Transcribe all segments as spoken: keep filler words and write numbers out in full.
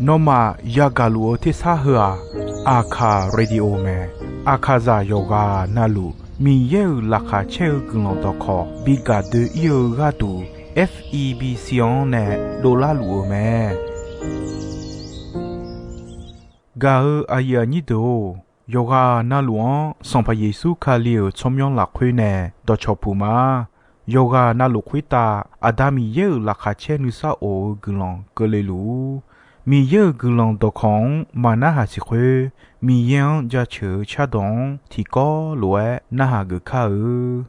Nawmaf yagaq luf-eu tersar heu-aq, Aqkaq Radio mae. Aqkaqzaq yawqghaq navluf Miqyaer-euq laqkhaq caer-eu guiqlanq dawqkawq bi gaq doe-ir-eu gharduq, F E B C-anr nae dovlar luf-eu mae. Gaq-eu aqyuif aqnyir deuq-or, yawqghaq navluf-anr Sanqpaq Yeqsur Kali-euq tsawrmyanr lafkhoer nae dawqcawq puq ma. Yawqghaq navluf khoertav Aqda Miqyaer-euq laqkhaq caer nuisar of-eu guiqlanq keuvle luf-ur. Miqyaer-euq guiqlanq dawqkawq-anr maq narhaq siq khoer, Miqyaer-anr jaceuq-eu cardawq-anr tiqkawv lof-aer narhaq geuf kar-eu.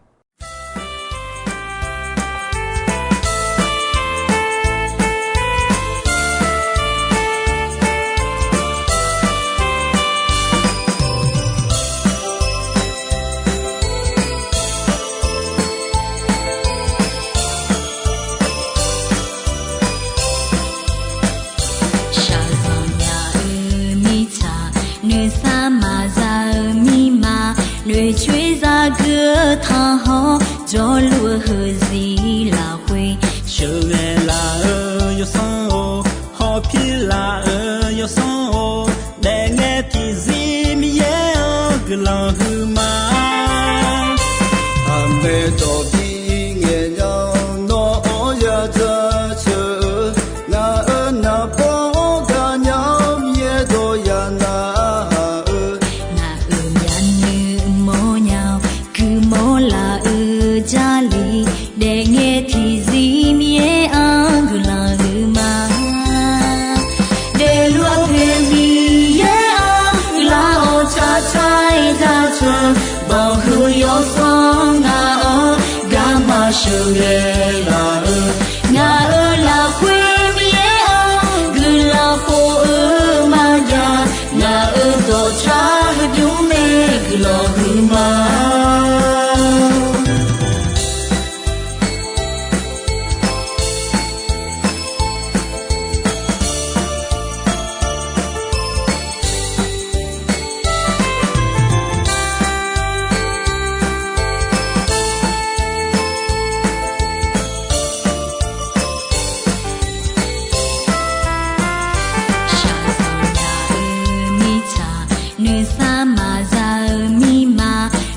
Shaqzanq nya-eu mirtsaq, noeqsar maqza-eu mirma, noeqcoer zagui-eu tanqhawr, jawrluf-eu heuzir lafkhoer, sheuqghae laf-eu yawsanr-or, hawpir laf-eu yawsanr-or, daefngae tiqzir Miqyaer-anr guiqlanq huiqma. Aqmaeq dawq bi ngaeq nya-awr nawr-anr ya jaceuq-eu, ngaq-euq naqbawr-anr gaqnya-awr Miqyaer dawq ya narhaq-eu, ngaq-euq myavnuiv mawrnya-awr guimawr laf-eu Jarlif, daefngae tiqzir Miqyaer-anr guiqlanq huiqma. Daefluf-eu poeq Miqyaer-anr guiqlanq-awr tsaqtsaq-aer jaceuq, banqhuiq yawsanr ngaq-anr garma sheuqghae laf-eu, ngaq-euq lafkhoer Miqyaer-anr guiqlanq khof-eu maqjav, ngaq-euq dawqtsaq heudmr nae guiqlanq huiqma. Shaqzanq nya-eu mirtsaq, noeqsar maqza-eu mirma,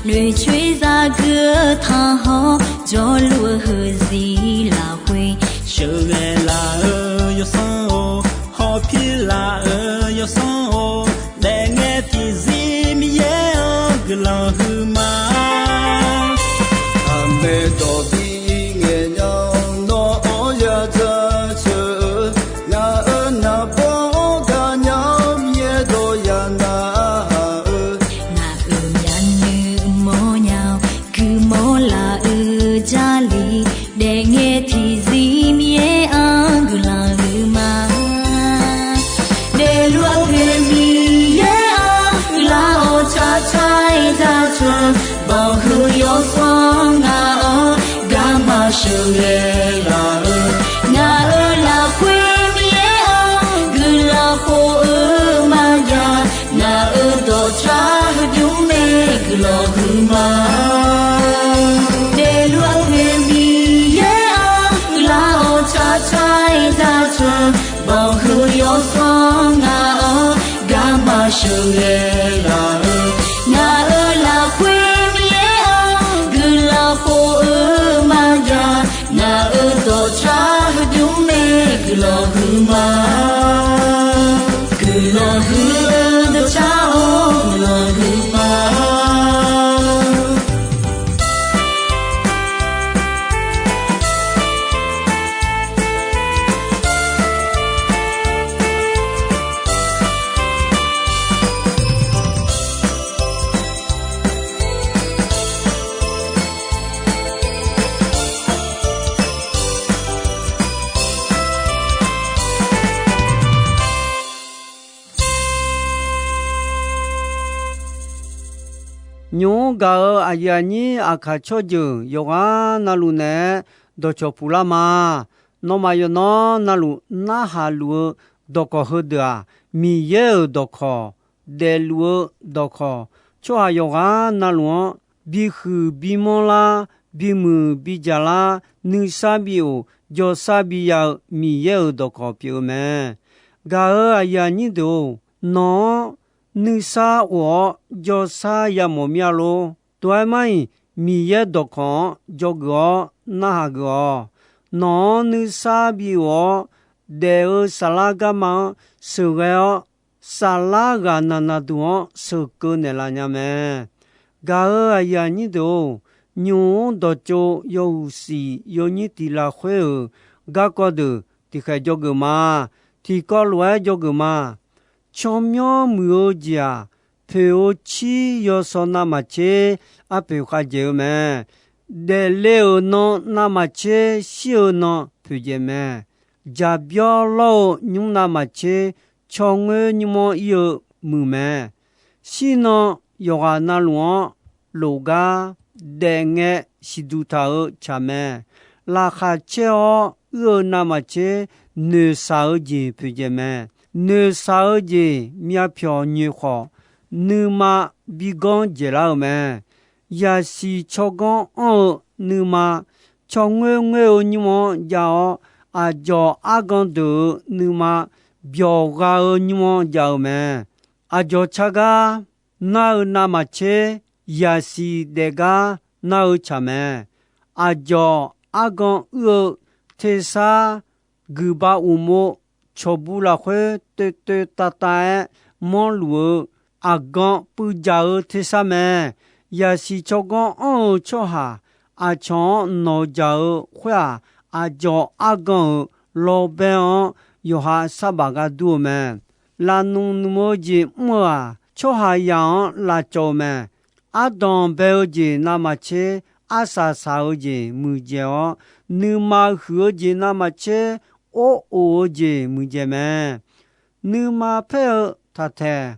noeqcoer zagui-eu tanqhawr, jawrluf-eu heuzir lafkhoer, sheuqghae laf-eu yawsanr-or, hawpir laf-eu yawsanr-or, daefngae tiqzir Miqyaer-anr guiqlanq huiqma. Aqmaeq dawq bi ngaeq nya-awr nawr-anr ya jaceuq-eu, ngaq-euq naqbawr-anr gaqnya-awr Miqyaer dawq ya narhaq-eu, ngaq-euq myavnuiv mawrnya-awr guimawr laf-eu Jarlif, daefngae tiqzir Miqyaer-anr guiqlanq huiqma. Daefluf-eu poeq Miqyaer-anr guiqlanq-awr tsaqtsaq-aer jaceuq, banqhuiq yawsanr ngaq-anr garma sheuqghae laf-eu, ngaq-euq lafkhoer Miqyaer-anr guiqlanq khof-eu maqjav, ngaq-euq dawqtsaq heudmr nae guiqlanq huiqma. Daefluf-eu poeq Miqyaer-anr guiqlanq-awr tsaqtsaq-aer jaceuq, banqhuiq yawsanr ngaq-anr garma sheuqghae laf-eu, ngaq-euq lafkhoer Miqyaer-anr guiqlanq khof-eu maqjav, ngaq-euq dawqtsaq heudmr nae guiqlanq huiqma. Guiqlanq huiq-eu dawqtsaq-or, guiqlanq huiqma. Nymq-mr gaq-eu aqyuif aqnyir aqkaq tsawrjeuq yawqghaq navluf naeq-aer dawqcawq puq lar ma. Nawmaf yawqnan navluf narhaq luf-eu dawqkawq heudeuq-aq, Miqyaer-euq dawqkawq, daefluf-eu dawqkawq, tsawrhaq yawqghaq navluf-anr bihuiq bimanr lar, bimuiq bidzaq lar, nuisar bi-oq, jawrsar bi ya-eu Miqyaer-euq dawqkawq pyeuf-eu mae. Gaq-euq aqyuif aqnyir deuq-or, nawq-anr nuisar of-awr jawrsar yamawf mir-a lor. Tov-aer mar-iq, Miqyaer dawqkawq-anr dzawgeuf-awr narhaq geuf-awq. Nawq-anr nuisar bi of-awr, daef-eu saflar garma-anr sheuqghae-awr, saflar ghaq naqnaq duq-anr sheuqkeuv naeqlaf nya mae. Gaq-euq aqyuif aqnyir deuq-or, nymq-mr dawqtsov yawhuiq siq yawnyir tiq lafkhoer-euq garkawv deuq tiqkhaeq dzawgeuf ma. Tiqkawv lof-aer dzawgeuf ma. Tsawrmyanr muiq-eu jeq-aq, poeq-eu cir yawsaw navmaqtser arpoeq khavdzaeq-eu mae. Daefle-euq nan navmaqtser shir-eu nan poeqdzaeq mae. Jaqbyawr lawr-eu nymr navmaqtser tsawrngoer nymr-anr ir-eu muiq mae. Shir nan yawqghaq navluf-anr lof gar daef ngae siqduq taq-eu tsaq mae. Laqkhaq caer-awr uir-eu navmaqtser noeqshaq-eu jeq poeqdzaeq mae. Noeqshaq-eu jeq myavpyawq nyoeq khawf, nuima bi ganr dzaeqlar-euq mae. Yaqsiq tsawrganr anr-eu nuima, tsawrngoer ngoer-eu nymr-anr jav-awr, aqdzawq argan deuq-euq nuima, byawq gha-eu nymr-anr jav-eu mae. Aqdzawq tsar gar nar-eu navmaqtser, yaqsiq daef gar nar-eu tsaq mae. Aqdzawq argan uir-eu tersar, guiqbav uqmov cawqbu lafkhoer toev toev tav tav-aer manrluf-eu aqgan puivdzaq-eu tersar mae. Yaqsiq tsawrganr anr-eu tsawrhaq aqcawq-anr nawqdzaq-eu khoer-aq, aqdzawq argan-euq lawrbaer-anr yawqha sarbaf gar dur-eu mae. Lafnmq nmq-eu jeq mr-eu-aq, tsawrhaqzaq-anr lavcawv-eu mae. Ardanq bae-eu jeq navmaqtser, arsaq saq-eu jeq muiqdzaeq-awr, nuima huiq-eu jeq navmaqtser, or of-eu jeq muiqdzaeq mae. Nuima paer-eu taqtaeq,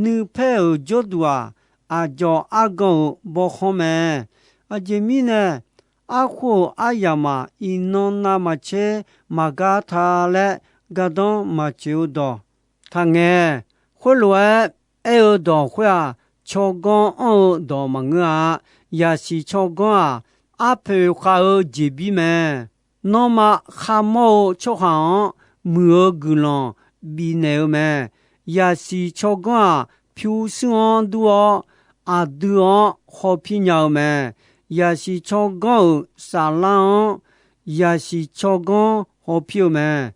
nuipaer-euq jawrduq-aq, aqdzawq argan-euq bawkhanr mae. Aqjeq mirnae, arkhof-euq aryamq-aq, iqnan navmaqtser maqgar ta laer gardanr maqtsoeq-eu dawq taqngaeq. Khoerlof-aer aer-eu dawq khoer-aq, tsawrganr anr-eu dawq maqngeur-a. Yaqsiq tsawrganr-aq, arpoeq khav-eu jeqbir mae. Nanrma kharmawr-eu tsawrhaq-anr muiq-eu guiqlanq bifnaeq-eu mae. Yaqsiq tsawrganr-aq, pyurshuir-anr dur-awr, aqdui-anr hawpir nya-eu mae. Yaqsiq tsawrganr-euq saflar-anr, yaqsiq tsawrganr hawpir-eu mae.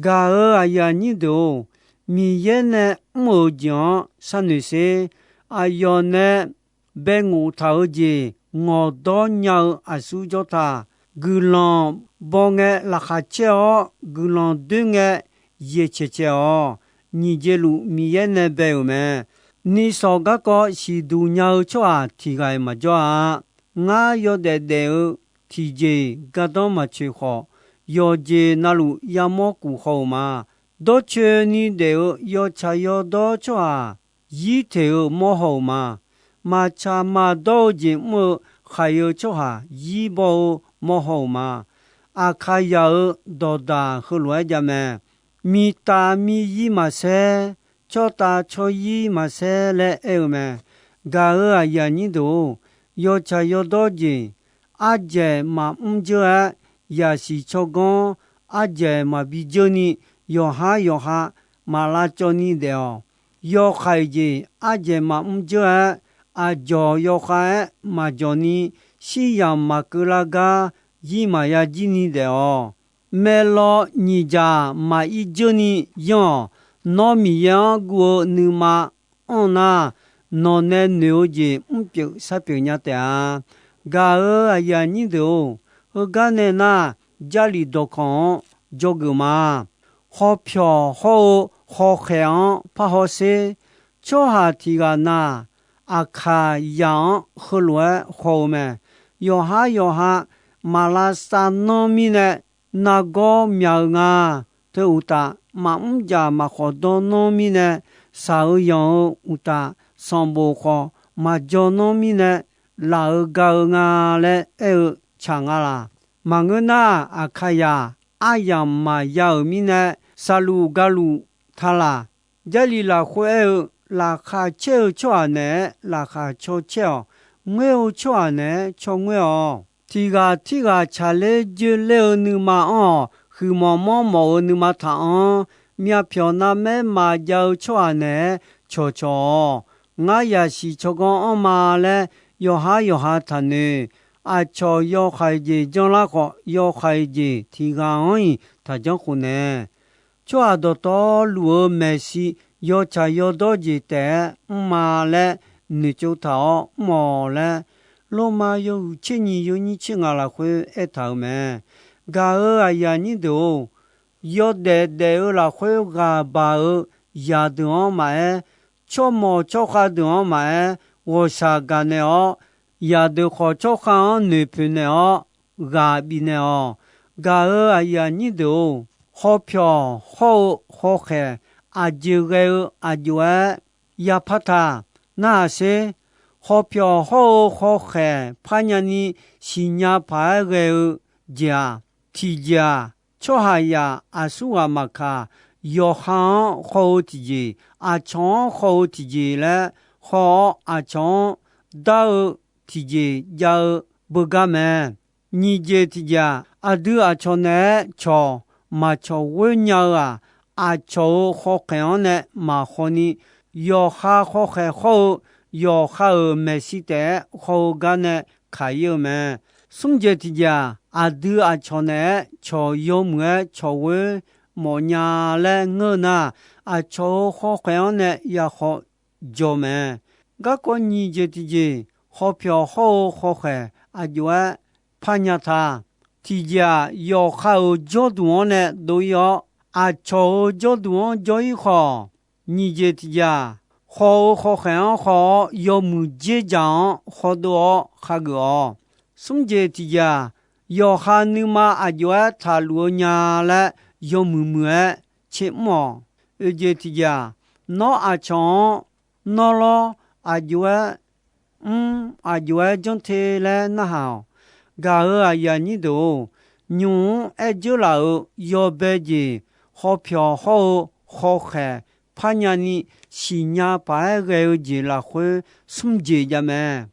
Gaq-euq aqyuif aqnyir deuq-or, Miqyaer nae mr-euq jeq-anr sharnoeq sher. Aqyawf nae bae ngof taq-eu jeq ngawqdawr nya-eu aqsur jawr ta. Guiqlanq baw ngae laqkhaq caer-awr, guiqlanq doer ngae yaeq caeq caeq-awq. Nyiq jeq luf Miqyaer nae bae-euq mae. Nishawq garkawv siqduq nya-eu tsawrhaq tiq ghaq-iq maqjawr-a. Ngar yawdaef daef-eu tiqjeq-iq gardanr maqtsoeq khawf, yawqjeq na luf yamawr kuf haw-euq ma. Dawrcoeni daef-eu yawtsaq yawdawr tsawrhaq zir teq-eu mawr haw-euq ma. Maqtsaq maqdawr-eu jeq mr-eu khaq-eu tsawrhaq zir baw-eu mawr haw-euq ma. Aqkaqzaq-euq dawqdaq heulof-aer jav mae. Miqtav miqzir maqsaer, tsawrtav tsawrzir maqsaer laer aer-eu mae. Gaq-euq aqyuif aqnyir deuq-or, yawtsaq yawdawr jeq ardzaeq maqmr dzeur-aer, yaqsiq tsawrganr ardzaeq maqbi dzeur ni, yawqhar yawqha maq lavcawv ni daef-awq. Yawkhaeq jeq ardzaeq maqmr dzeur-aer, aqdzawq yawkhav-aer maqjawq ni, shir yamq maqkeuv lar gar zir maqya jir ni daef-awq. Maeqlawq nyiq dzaq maqir dzeur ni yanr-awq. Nawr Miqyaer-anr guv-eu nuima anr nar, nawq nae noeq-eu jeq mrpyeuf sharpyeuf nya taef-a. Gaq-euq aqyuif aqnyir deuq-or, heugar nae nar, Jarlif dawqkawq-anr dzawgeuf ma. Hawpyawq hawr-eu hawkhaeq-anr parhaw sher. Tsawrhaq tiq ghaq na, Aqkaqzaq-anr heulof-aer haw-eu mae. Yawqhar yawqha maq lavsav nanr mirnae, nargawr myaq-eu nga. Teu uqtaf, maqmr dzaq maqkhawf dawr nanr mirnae, shaq-eu yanq-eu uqtaf, sanqbof khawf maqjaw nanr mirnae, laf-eu ga-eu nga laer aer-eu tsaq nga laq. Maqngeur nar, Aqkaqzaq aryamq maqya-euq mirnae, saqluf galuf ta laq. Jarlif lafkhoer aer-eu, laqkhaq caer-eu tsawrhaq naeq-aer laqkhaq caw caer-awq. Ngoer-eu tsawrhaq naeq-aer caw ngoer-awq. Tiq ghaq tirghaq tsaqler joerler-eu nuima anr-awq. Huiqmawf manrmawf-eu nuima taq anr. Myavpyawq navmaer maqjav-eu tsawrhaq naeq-aer cawqcawq-awq. Ngar yasiq tsawrganr anrma laer yawqhar yawqha taqnoeq. Aqcawq yawhaiq jeq janrlar khawf, yawhaiq jeq tiq ghaq-anr-iq taqjanr khofnaeq. Tsawrhaq dawqtawvluf-eu maeqshi yawtsaq yawdawr jeq taef-aer mrma laer noeqtsov taq-awr mr-awq laer, Lormav yawhuiq tser nyiq yawnyir tser ngaq lafkhoer aertaq-euq mae. Gaq-euq aqyuif aqnyir deuq-or, yawdaef daef-eu lafkhoer ghaq baq-eu zaqdeuq-anr maqaer, tsawrmawq tsawrkhav deuq-anr maqaer, ghawqshaq gaqnaeq-awr, zaqdeuq khawf tsawrkhav-anr noeqpoeq naeq-awr ghaq bifnaeq-awq. Gaq-euq aqyuif aqnyir deuq-or, hawpyawq hawr-eu hawkhaeq aqjeq ghae-eu aq jov-aer yapar taq. Narhaq sher. Hawpyawq hawr-eu hawkhaeq parnya ni siqnya paq-aer ghae-eu jeq-aq, tiqjeq-aq, tsawrhaqzaq aqsurghaq maqkaq, yawqha-anr haw-eu tiqjeq, aqcawq-anr haw-eu tiqjeq laer haw-awr, aqcawq-anr dar-eu tiqjeq jav-eu beugar mae. Nyiq jeq tiqjeq-aq, aqdui aqcawq naeq-aer cawq maqcawq ghoer nya-eu-aq, aqcawq-euq hawkhaeq-anr nae maqhaw ni, yawqha hawkhaeq hawr-eu, yawqha-euq maeqshi taef-aer haw-eu gar nae kaq-ir-eu mae. Smr jeq tiqjeq-aq, aqdui aqcawq naeq-aer cawq yawmuiq-aer cawq ghoer mawfnya laer ngeur-eu nar, aqcawq-euq hawkhaeq-anr nae yahaw jawr mae. Garkawv nyiq jeq tiqjeq, hawpyawq hawr-eu hawkhaeq aq jov-aer parnya ta. Tiqjeq-aq, yawqha-euq jawrduq-anr nae dov-ir-awr, aqcawq-euq jawrduq-anr jawr-ir khawf, nyiq jeq tiqjeq-aq, haw-eu hawkhaeq-anr haw-awr, yawmuiq dzerdzaq-anr hawdov-awr khageuf-awq. Smr jeq tiqjeq-aq, yawqha nuima aq jov-aer taqluf-eu nya laer yawmuiq muiq-aer tser mr-awq. Oeq jeq tiqjeq-aq, nawr aqcawq-anr nawr lawr, aq jov-aer mr, aq jov-aer janr te laer narhaq-awq. Gaq-euq aqyuif aqnyir deuq-or, nymq-mr aer dzeur laf-euq yawbae jeq, hawpyawq hawr-eu hawkhaeq parnya ni siqnya paq-aer ghae-eu jeq lafkhoer smr jeq jav mae.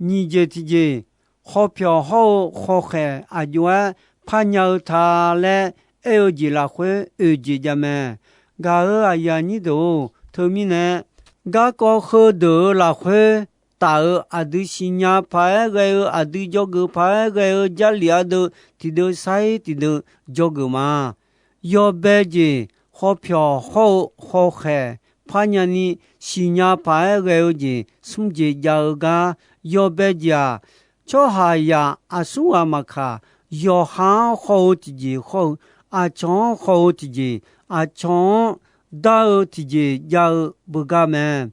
Nyiq jeq tiqjeq, hawpyawq hawr-eu hawkhaeq aq jov-aer parnya-eu ta laer aer-eu jeq lafkhoer oeq jeq jav mae. Gaq-euq aqyuif aqnyir deuq-or, teumirnae garkawv heudeuq-euq lafkhoer taf-eu aqdui siqnya paq-aer ghae-eu, aqdui dzawgeuf paq-aer ghae-eu Jarlif ardeuv tiqdeuv sair tiqdeuv dzawgeuf ma. Yawbae jeq, hawpyawq hawr-eu hawkhaeq parnya ni siqnya paq-aer ghae-eu jeq smr jeq jav-eu gar. Yawbae jeq-aq, tsawrhaqzaq aqsurghaq maqkaq, yawqha-anr haw-eu tiqjeq hawr-eu, aqcawq-anr haw-eu tiqjeq, aqcawq-anr dar-eu tiqjeq jav-eu beugar mae.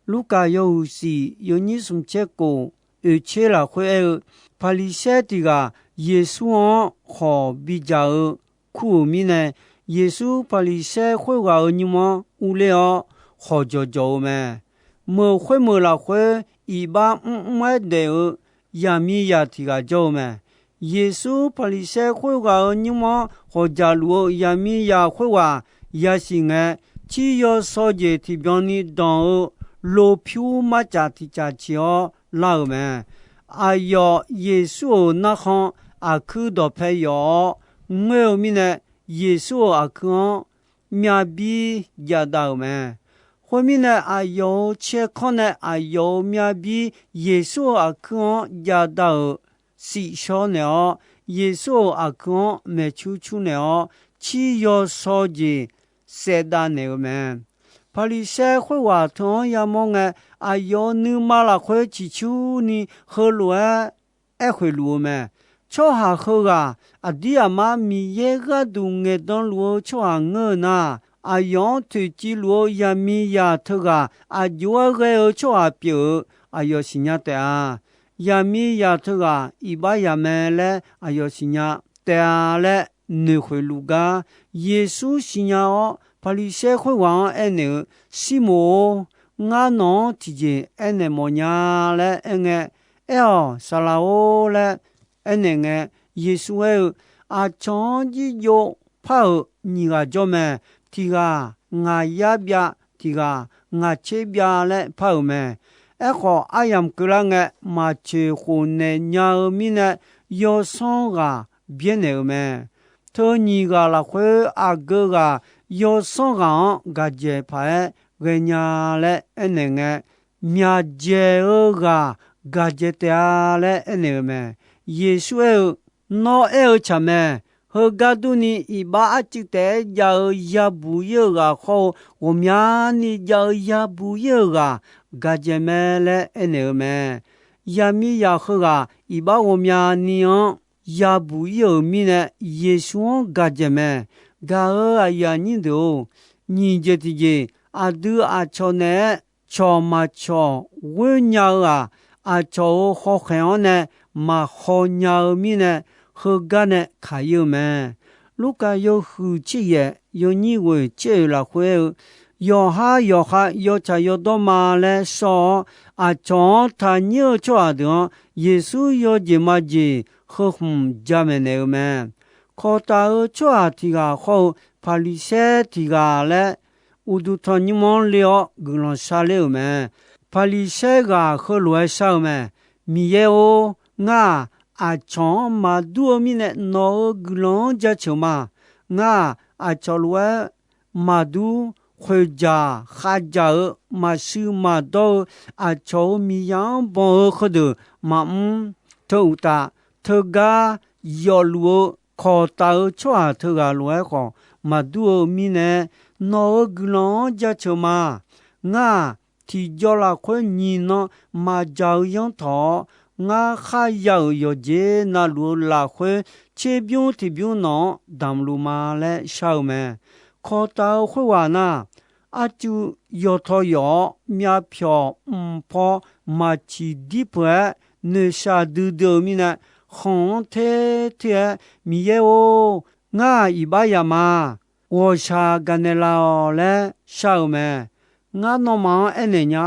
Lurkaf yawhuiq shif yawnyir smq tser kof oeq tser lafkhoer aer-eu, Paqliqsaer tiq ghaq Yeqsur-anr khawq bidzaq-eu kur-euq mirnae, Yeqsur Paqliqsaer khoerghaq-euq nymr-anr urler-awr khawqjawq jawq-eu mae. Meuq khoermeuq lafkhoer iqbax mrmr-aer daef-eu yaqmiqzaq tiq ghaq jawr-eu mae. Yeqsur Paqliqsaer khoerghaq-euq nymr-anr hawqdzaq luf-eu yaqmiqzaq khoerghaq yasiq ngae, cir yawsaw jeq tiqbyan ni danq-eu lopyur marcaf tiq caf ciq-awr lar-euq mae. Aqyawf Yeqsur-euq narkhan aqkuir dawqpae yawf-awr ngoer-eu mirnae, Yeqsur-euq aqkuir-anr myavbir javdav-euq mae. Khoermirnae, aqyawf-euq caerkanr nae aqyawf-euq myavbir Yeqsur-euq aqkuir-anr javdav-euq shifshawr naeq-awr, Yeqsur-euq aqkuir-anr maeqcur cur naeq-awr, cir yawsaw jeq saevdav naeq-euq mae. Paqliqsaer khoerghaq teu-anr yamawr ngae, aqyawf-euq nuima lafkhoer ciqcurni heulof-aer aerkhoeq luf-eu mae. Tsawrhaq heughaq aqdir aqmar Miqyaer gharduq ngaeqdan luf-eu tsawrhaq ngeur-eu nar, aqyawf-anr toeqciv luf-eu yaqmiqzaq teughaq aq jov-aer ghae-eu tsawrhaq pyeuf-eu aqyawf siqnya taef-a. Yaqmiqzaq teughaq iqbax yaq mae laer aqyawf siqnya taef-a laer noeqkhoeq luf gar, Yeqsur siqnya-awr, Paqliqsaer khoerghaq-anr aernaeq-eu, Sirmoq-or, ngar nawq-anr tiqjeq aernaeq mawfnya laer aerngae, Aer-awq, Saqlaq-or laer aernaeq ngae, Yeqsur aer-eu, Aqcawq-anr jirjov par-euq nyiq ghaq jawr mae. Tiq ghaq ngaq yar byav, tiq ghaq ngaq tser byav laer par-euq mae. Aerkhawf, aryamq keuvlar ngae, maqcoeq khof naeq nya-eu mirnae, yawsanr ghaq byaernaeq-euq mae. Teu nyiq ghaq lafkhoer aqgeu ghaq yawsanr ghaq-anr gaqdzaeq paq-aer ghaenya laer aernaeq ngae, myaqdzaeq-eu ghaq gaqdzaeq taef-a laer aernaeq-eu mae. Yeqsur aer-eu, Nawr aer-eu tsaq mae. Heugar durni, iqbax arcuiv taef-aer jav-eu yabuq ir-eu ghaq hawr-eu, ghawqmyani jav-eu yabuq ir-eu ghaq gaqdzaeq mae laer aernaeq-eu mae. Yaqmiqzaq heughaq iqbax ghawqmyani-anr yabuq ir-euq mirnae, Yeqsur-anr gaqdzaeq mae. Gaq-euq aqyuif aqnyir deuq-or, nyiq jeq tiqjeq, aqdui aqcawq naeq-aer cawq maqcawq ghoer nya-eu-aq, aqcawq-euq hawkhaeq-anr nae maqhaw nya-eu mirnae, heugar nae kaq ir-eu mae. Lurkaf yawhuiq tser yaef yawnyir ghoeq tser oeq lafkhoer aer-eu, yawqhar yawqha yawtsaq yawdawr ma laer shawr-awr, aqcawq-anr taqnyir-eu tsawrhaq deuq-anr Yeqsur yawjeq majeq heu hmq jamaeq naeq-eu mae. Kawqtaf-eu tsawrhaq tiq ghaq hawr-eu Paqliqsaer tiq ghaq laer, uqduq tanqnymr-anr le-awr guiqlanq sharler-euq mae. Paqliqsaer ghaq heulof-aer shar-eu mae. Miqyaer-or, ngar-aq, aqcawq-anr maqdur-eu mirnae nawq-euq guiqlanq-anr jaceuq ma. Ngar-aq, aqcawq lof-aer maqdur, khoeqdzaq khavdzaq-eu, maqshuir maqdawr-eu, aqcawq-euq miqzaq-anr banq-eu heudeuq maqmr. Teu uqtaf, teugar yawfluf-eu kawqtaf-eu tsawrhaq teughaq lof-aer khawf maqdur-eu mirnae, nawq-euq guiqlanq-anr jaceuq ma. Ngar-aq, tiqjawr lafkhoer nyiq nan maqdzaq-eu yanr tawq-awr, ngar kharya-euq yawqjeq navluf-eu lafkhoer tserbymr tiqbymr nawq-anr damq luf ma laer shar-eu mae. Kawqtaf-eu khoerghaq nar, arcuiv yawtaw yawf-awr, myavpyawq mq paw maqciq dir peuq-aer, noeqshaq duidui-eu mirnae, khanq-anr ter ter-aer, Miqyaer-or, ngar-aq iqbax yaf ma. Ghawqshaq gaqnaeq laf-awq laer shar-eu mae. Ngar nawmaf-anr aernaeq nya,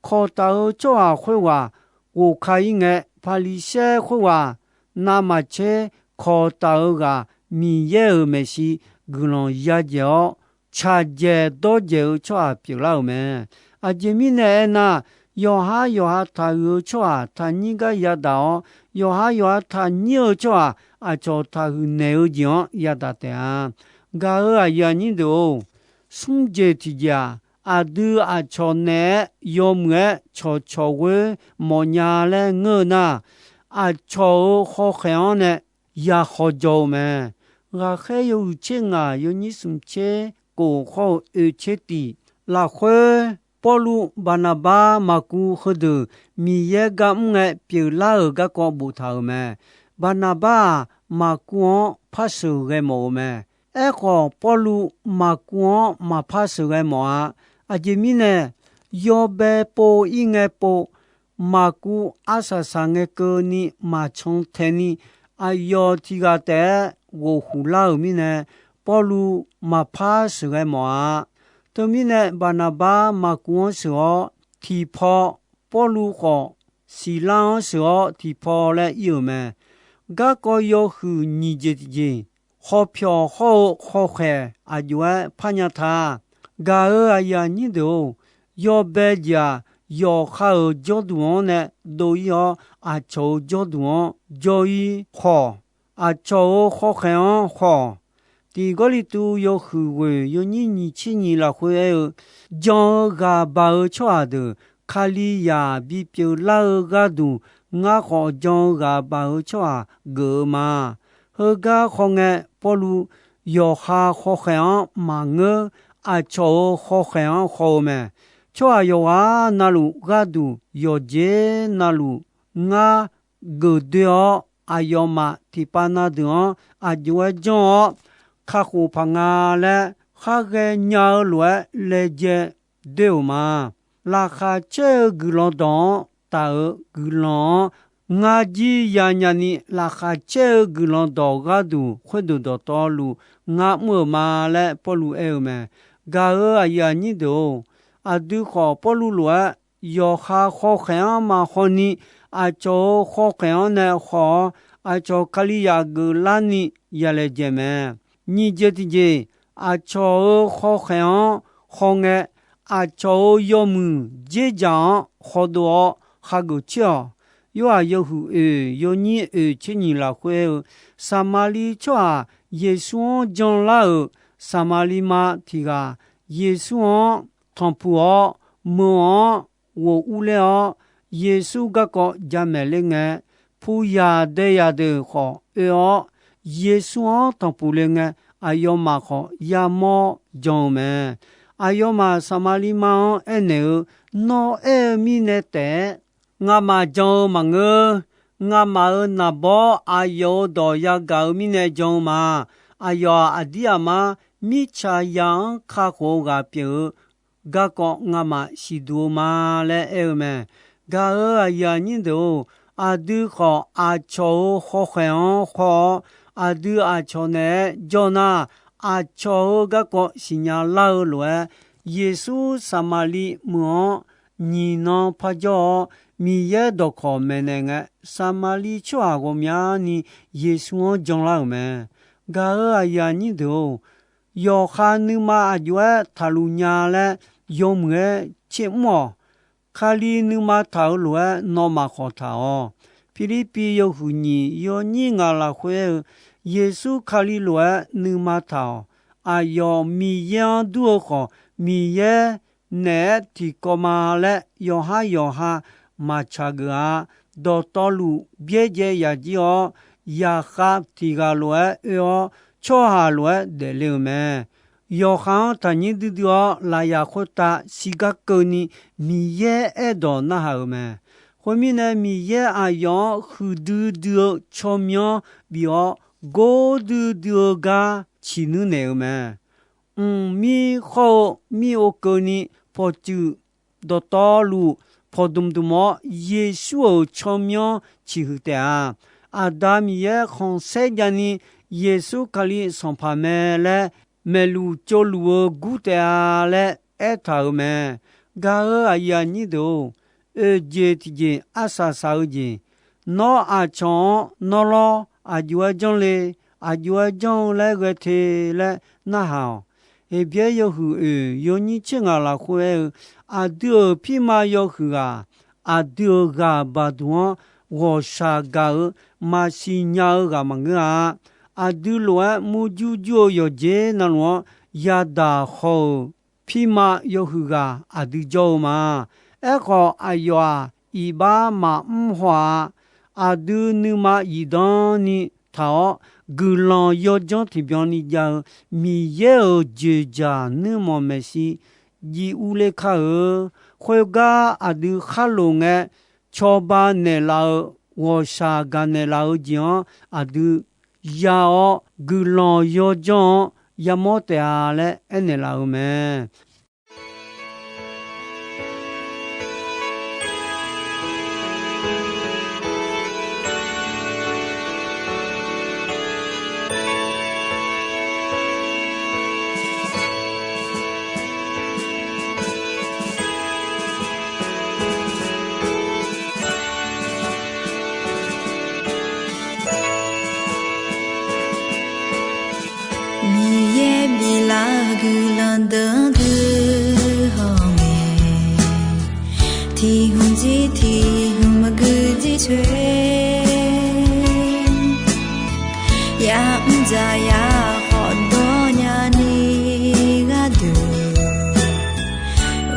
kawqtaf-eu tsawrhaq khoerghaq ghofka ir ngae, Paqliqsaer khoerghaq navmaqtser kawqtaf-eu ghaq Miqyaer-euq maeqshi guiqlanq yadzaeq-awr, tsaqdzaeq dawrdzaeq-eu tsawrhaq pyeuflar-euq mae. Aqjeq mirnae aernar, yawqhar yawqha taqhuiq-eu tsawrhaq taqnyir gar yadaq-awr, yawqhar yawqha taqnyir-eu tsawrhaq aqcawq taqhuiq naeq-eu jeq-anr yadaq taef-a. Gaq-euq aqyuif aqnyir deuq-or, smr jeq tiqjeq-aq, aqdui aqcawq naeq-aer yawmuiq-aer cawqcawq ghoer mawfnya laer ngeur-eu nar, aqcawq-euq hawkhaeq-anr nae yakhawf jawr-eu mae. Ghaqkhaer yawhuiq tser ngaq yawnyir smq tser kof hawr-eu oeq tser tiq lafkhoer, Pawrluv, Baqnaqbar, Maqkuv heudeuq Miqyaer gar mr ngae pyeuflar-euq garkawv boftaq-euq mae. Baqnaqbar-aq, Maqkuv-anr par sheuqghae mawf-eu mae. Aerkhawf, Pawrluv Maqkuv-anr maqpar sheuqghae mawf-a. Aqjeq mirnae, yawbae pov ir ngae pov, Maqkuv arsaq saq ngae keuvni maqcan tae ni, aqyawf tiq ghaq taef-aer ghof huq lar-euq mirnae, Pawrluv maqpar sheuqghae mawf-a. Teumirnae, Baqnaqbar Maqkuv-anr sheuq-awr tiq paw, Pawrluv khawf Siqlar-anr sheuq-awr tiq paw laer ir-euq mae. Garkawv yawhuiq nyiq jeq tiqjeq, hawpyawq hawr-eu hawkhaeq aq jov-aer parnya ta. Gaq-euq aqyuif aqnyir deuq-or, yawbae jeq-aq, yawqha-euq jawrduq-anr nae dov ir-awr, aqcawq-euq jawrduq-anr jawr ir khawf, aqcawq-euq hawkhaeq-anr khawf, Tiq Gawrliqtu yawhuiq ghoeq yawnyir nyiq tser nyiq lafkhoer aer-eu, jan-eu ghaq baq-eu tsawrhaq deuq Kalizaq bipyeuf lar-eu gharduq, ngar khawf jan-eu ghaq baq-eu tsawrhaq geuf-eu ma. Heugar khawf ngae, Pawrluv yawqha hawkhaeq-anr maqngeur, aqcawq-euq hawkhaeq-anr haw-eu mae. Tsawrhaq yawqghaq navluf gharduq yawqjeq navluf ngar geuf doe-awr, aqyawfmaf tiqpav na deuq-anr aq jov-aer janr-awr, kakhof paq nga laer khar ghaenya-eu lof-aer laejae doe-euq ma. Laqkhaq caer-eu guiqlanq dawq-anr taf-euq guiqlanq-anr ngar jir yanya ni, laqkhaq caer-eu guiqlanq dawq gharduq khoerdeuq dawqtawvluf ngar mr-euq ma laer Pawrluv aer-eu mae. Gaq-euq aqyuif aqnyir deuq-or, aqdui khawf Pawrluv lof-aer yawqha hawkhaeq-anr maqhaw ni, aqcawq-euq hawkhaeq-anr nae haw-awr, aqcawq Kalizaq geuflarni yalaejae mae. Nyiq jeq tiqjeq, aqcawq-euq hawkhaeq-anr hawngae, aqcawq-euq yawmuiq dzerdzaq-anr hawdov-awr hageuf caer-awq. Yorhaq yawhuiq oeq yawnyir oeq tser nyiq lafkhoer-eu, Saqmaqliv tsawrhaq Yeqsur-anr janlar-euq Saqmaqliv ma tiq ghaq, Yeqsur-anr tanqpuq-awr, meuq-anr ghof urler-awr, Yeqsur garkawv jamaeq ler ngae, puyaq daeyaq deuq khawf oe-awr, Yeqsur-anr tanqpuq le ngae, aqyawfmaf khawf yamawr jan-eu mae. Aqyawfmaf Saqmaqliv ma-anr aernaeq-eu, Nawr aer-eu mirnae taef-aer ngamaf jan-eu maqngeur. Ngamaf-euq naqbawr aqyawf-euq dawq yagaq-eu mirnae jan-eu ma. Aqyawf-aq, aqdir aqmar mirtsaqzaq-anr kakhof-eu ghaq pyeuf-eu garkawv ngamaf siqduq-eu ma laer aer-eu mae. Gaq-euq aqyuif aqnyir deuq-or, aqdui khawf aqcawq-euq hawkhaeq-anr haw-awr, aqdui aqcawq naeq-aer jawr nar, aqcawq-euq garkawv siqnya lar-eu lof-aer, Yeqsur Saqmaqliv meuq-anr nyiq nan par jawr-awr, Miqyaer dawqkawq maeqnaeq ngae, Saqmaqliv tsawrhaq ghawqmyani Yeqsur-anr janlar-euq mae. Gaq-euq aqyuif aqnyir deuq-or, yawqha nuima aqjox-aer taqluf nya laer yawmuiq-aer tser mr-awq. Kali nuima taq-euq lof-aer nawmaf khawf taq-awq. Pirlirpiv yawhuiq nyiq yawnyir ngaq lafkhoer-eu, Yeqsur Kali lof-aer nuima taq-awq. Aqyawf Miqyaer-anr dur-eu khawf, Miqyaer naeq-aer tiqkawv ma laer yawqhar yawqha maqtsaq geuf-a. Dawqtawvluf byaerdzae yaqjir-awr, zaqkhav tiq ghaq lof-aer oe-awr, tsawrhaq lof-aer daefle-euq mae. Yawqha-anr taqnyir duidui-awr, lafyaq khoertav sigar keuvni Miqyaer aerdawq narhaq-euq mae. Khoermirnae, Miqyaer aqyawf-anr huiqdui dui-eu tsawrmyanr bif-awr, gordui dui-eu gar ciqnuir naeq-euq mae. Mqmir khawr-eu mir ov keuvni pawqtsuif dawqtawvluf pawqdmq dmq-awr, Yeqsur-euq tsawrmyanr ciqhuiq taef-a. Aqda Miqyaer khanqsaer javni Yeqsur Kali Sanqpaq mae laer maeqluf tsovluf-eu gur taef-a laer aertaq-euq mae. Gaq-euq aqyuif aqnyir deuq-or, oeq jeq tiqjeq arsaq saq-eu jeq, nawr aqcawq-anr nawr lawr aqjox-aer janr le, aqjox-aer janr-eu laer ghae te laer narhaq-awq. Heqbyaer yawhuiq oeq yawnyir tser ngaq lafkhoer aer-eu, aqdui-euq pirma yawhuiq ghaq, aqdui-euq ghaq baqduq-anr ghawqshaq gaq-eu maqsiq nya-eu ghaq maqngeur-a. Aqdui lof-aer murjur jur-eu yawqjeq navluf-anr yadaq haw-euq pirma yawhuiq ghaq aqdui jawr-eu ma. Aerkhawf, aqyawf-aq, iqbax maqmr haw-a. Aqdui nuima zifdan ni taq-awr, guiqlanq yawdzanr tiqbyan ni jav-eu Miqyaer-euq dzoeqdzaq nuirmanq maeqshi jiv urler kar-eu. Khoergar aqdui kharlof ngae, cawba naeqlaf-eu, ghawqshaq gaqnaeq laf-eu jeq-anr aqdui ya-awr, guiqlanq yawdzanr-anr yamawr taef-a laer aernaeq laf-euq mae. Miqyaer biflaf-eu guiqlanq deuq-anr guihaw ngae, tiq hmq jir tiq hmq maqgui jir coer, ya'mr dzaq ya khawf dawr nyani gharduq,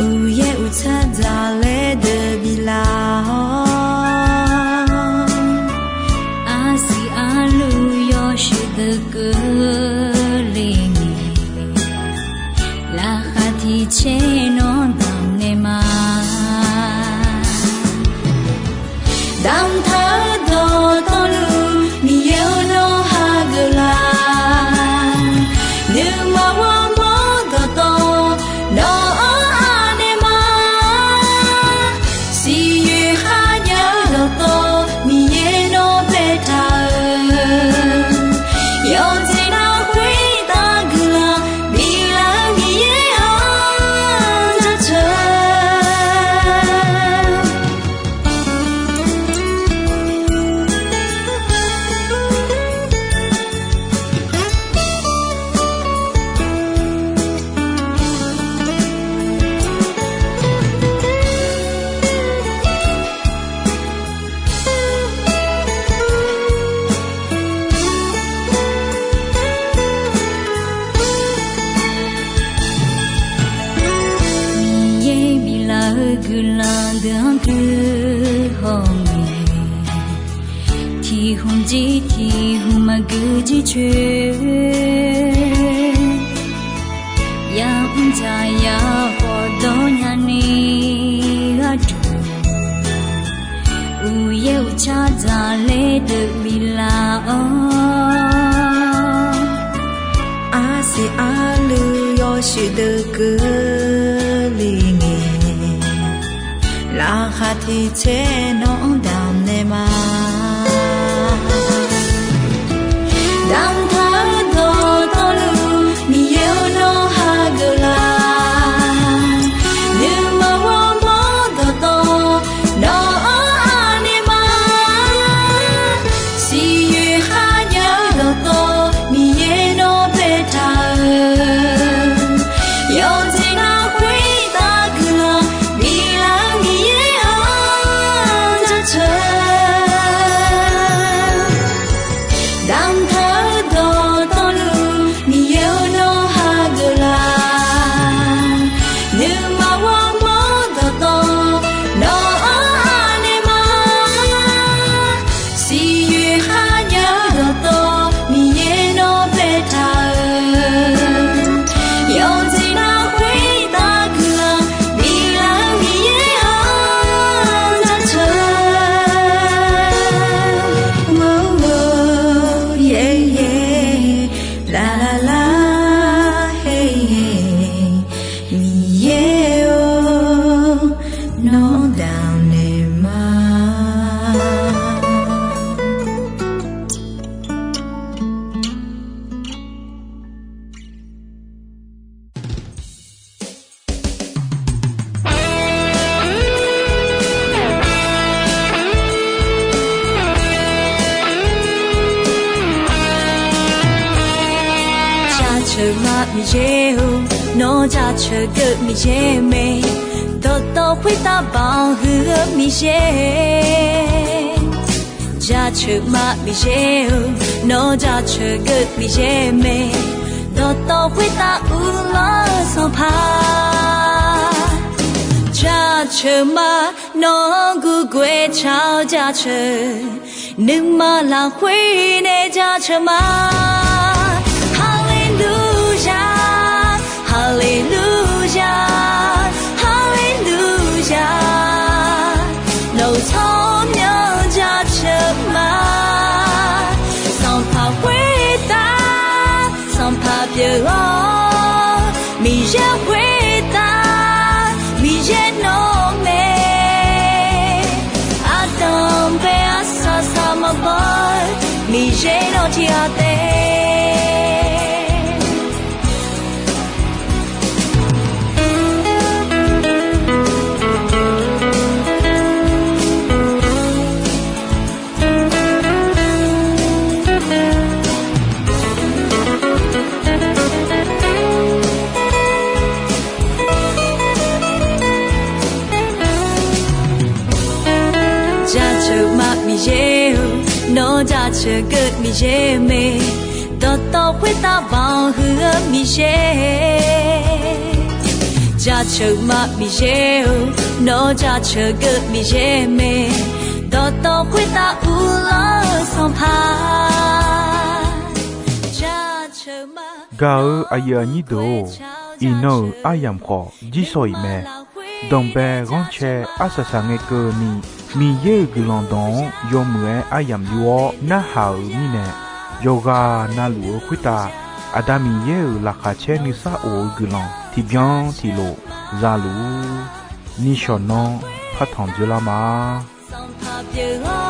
uqyaer uqtsar dzaq laer deuq biflaf-awr, arsiq arluv yawshuif deuq keuvle ngae, laqkhaq tiqcaer nawr damq naeq ma. Damqtaq-eu dawqtawvluf, Miqyaer-or, nawr hageuf laf. Nuima ghawrmawr dawqtawv, nawq-anr anaeq ma. Siqyoeq kharjav-eu dawqtawv, Miqyaer nawr baetaq-euq, yawqjeq nar khoertav guiqlanq biflaf-eu Miqyaer-or, Guiqlanq deuq-anr guihaw ngae, tiq hmq jir tiq hmq maqgeu jircoer, ya'mr dzaq ya khawf dawr nyani gharduq, uqyaer uqcar dzaqler deuq biflaf-awr, arsiq arluiv yawshuif deuq keuvle ngae, laqkhaq tiq tser nawr-anr damq naeq ma. Damqtaq-eu dawqtawvluf Miqyaer-or, nawr hageuf laf. Nuima ghawrmawr dawqtawv nawq-anr anaeq ma. Siqyoeq kharjav-eu dawqtawv Miqyaer nawr baetaq-euq, yawqjeq nar khoertav guiqlanq biflaf-eu Miqyaer-anr jaceuq. Damqtaq-eu dawqtawvluf Miqyaer-or, nawr hageuf laf. Nuima ghawrmawr dawqtawv nawq-anr anaeq ma. Siqyoeq kharjav-eu dawqtawv Miqyaer nawr baetaq-euq, yawqjeq nar khoertav guiqlanq biflaf-eu Miqyaer-anr jaceuq. Ur, ur, yaer, yaer, laf, laf, laf, haer, haer, Miqyaer-or, nawr damq naeq ma. Jaceuq ma Miqyaer-or, nawr jaceuq geuv Miqyaer mae, dawqtawv khoertav banq huiq-eu Miqyaer. Jaceuq ma Miqyaer-or, nawr jaceuq geuv Miqyaer mae, dawqtawv khoertav uvlanr-eu Sanqpaq. Jaceuq ma, nawq-anr gurgoer car-awr jaceuq, nuima lafkhoer nae jaceuq ma. Haleluya, haleluya, haleluya. Nawq-euq tsawrmyanr jaceuq ma. Sanqpaq khoertav Sanqpaq pyeuf-awr, Miqyaer khoertav Miqyaer nawr mae. Ardanq bae arsaq saq maqbaw-eu Miqyaer nawr tiqghaq taef. Jaceuq ma Miqyaer-or, nawr jaceuq geuv Miqyaer mae, dawqtawv khoertav banq huiq-eu Miqyaer. Jaceuq ma Miqyaer-or, nawr jaceuq geuv Miqyaer mae, dawqtawv khoertav uvlanr-eu Sanqpaq. Gaq-eu aqyuif aqnyir deuq-or, iqnan-euq aryamq khawf jir shawq-iq mae. Danqbae ghanrcae arsaq saq ngae keuvni, Miqyaer-euq guiqlanq dawq-anr yawmuiq-aer aryamq yur-awr narhaq-euq mirnae, yawqghaq navluf-eu khoertav Aqda Miqyaer-euq laqkhaq caer nuisar of-eu guiqlanq tiqbyan tiqlof za luf-ur. Nishawq nanr partanq dzoerlar ma. Sanqpaq pyeuf-awr